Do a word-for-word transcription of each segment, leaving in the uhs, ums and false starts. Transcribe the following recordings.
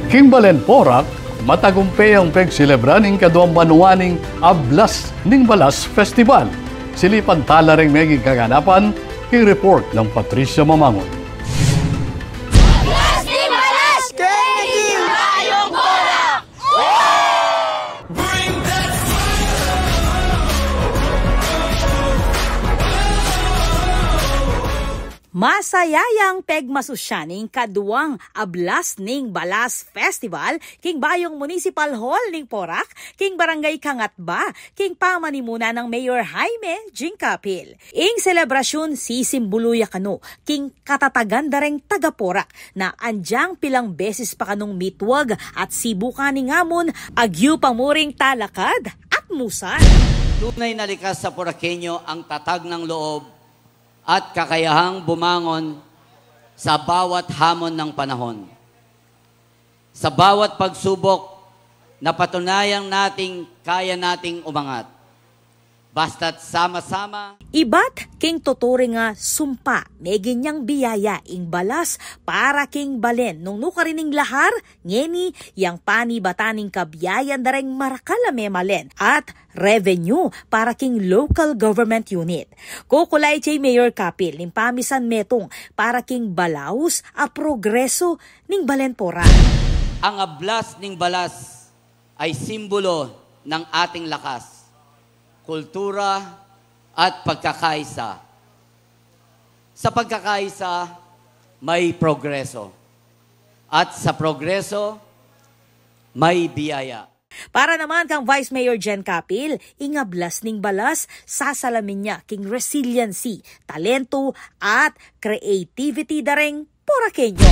King Balen, Porac, matagumpe yang pegselebra ning kaduang banua ning Ablas ning Balas Festival. Silipan tala reng meging kaganapan king report nang Patricia Mamangun. Ablas ning Balas! Keng Bayong Porac! Masaya yang pegmasusyan ing kaduang Ablas ning Balas Festival king Bayong Municipal Hall ning Porac, king Barangay Cangatba, king pamanimuna nang Mayor Jaime Jing Capil. Ing selebrasyun sisimbulu ya kanu king katatagan da reng taga Porac na agyang pilang beses pa kanung mitwag at sibukan ning amun agyu pa mu ring talakad at musan. Tunay na likas sa Poraqueño ang tatag ng loob at kakayahang bumangon sa bawat hamon ng panahon. Sa bawat pagsubok, napatunayan nating kaya nating umangat. Basta't sama-sama. Ibat king tuturing a sumpa, meging yang biyaya ing balas para king balen nung nukarin ing lahar, ngeni yang panibatan ning kabiyayan da reng marakal a memalen at revenue para king local government unit. Kukulay kay Mayor Capil ning pamisan metung para king balaus a progreso ning Balen Porac. Ang Ablas ning Balas ay simbolo ng ating lakas, kultura, at pagkakaisa. Sa pagkakaisa, may progreso. At sa progreso, may biyaya. Para naman kang Vice Mayor Jen Capil, ing Ablas ning Balas, sasalamin ya king resiliency, talento, at creativity da reng Poraqueño.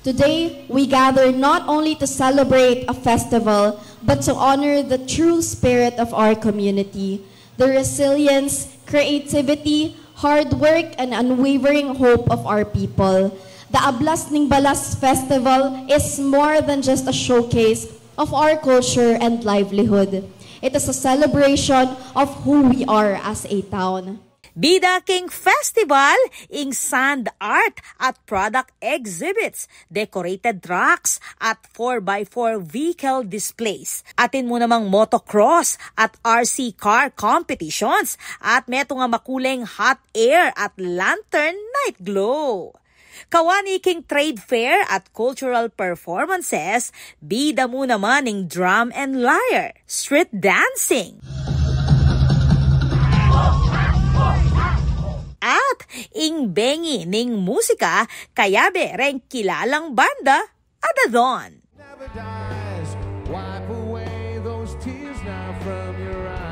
Today, we gather not only to celebrate a festival, but to honor the true spirit of our community, the resilience, creativity, hard work, and unwavering hope of our people. The Ablas ning Balas Festival is more than just a showcase of our culture and livelihood. It is a celebration of who we are as a town. Bida king festival ing sand art at product exhibits, decorated trucks at four by four vehicle displays. Atin mu namang motocross at R C car competitions at metung a makuleng hot air at lantern night glow. Kawani king trade fair at cultural performances, bida mu naman ing drum and lyre, street dancing, at ing bengi ning musika, kayabe reng kilalang banda a Dadon. Never dies. Wipe away those tears now from your eyes.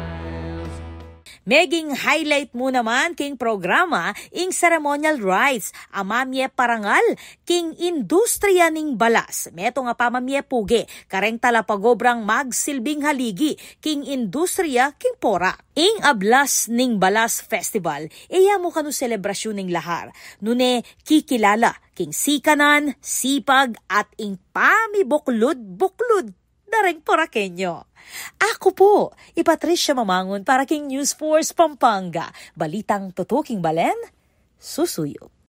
Meging highlight mu naman king programa ing ceremonial rites a mamie parangal king industriya ning balas, metung a pamamie puge kareng talapagobrang magsilbing haligi king industriya king Porac. Ing Ablas ning Balas Festival, e ya mu kanu selebrasyun ning lahar, nune kikilala king sikanan, sipag, at ing pamibuklud-buklud da reng Poraqueño. Aku pu i Patricia Mamangun para king News Force Pampanga. Balitang tutuking balen, susuyu.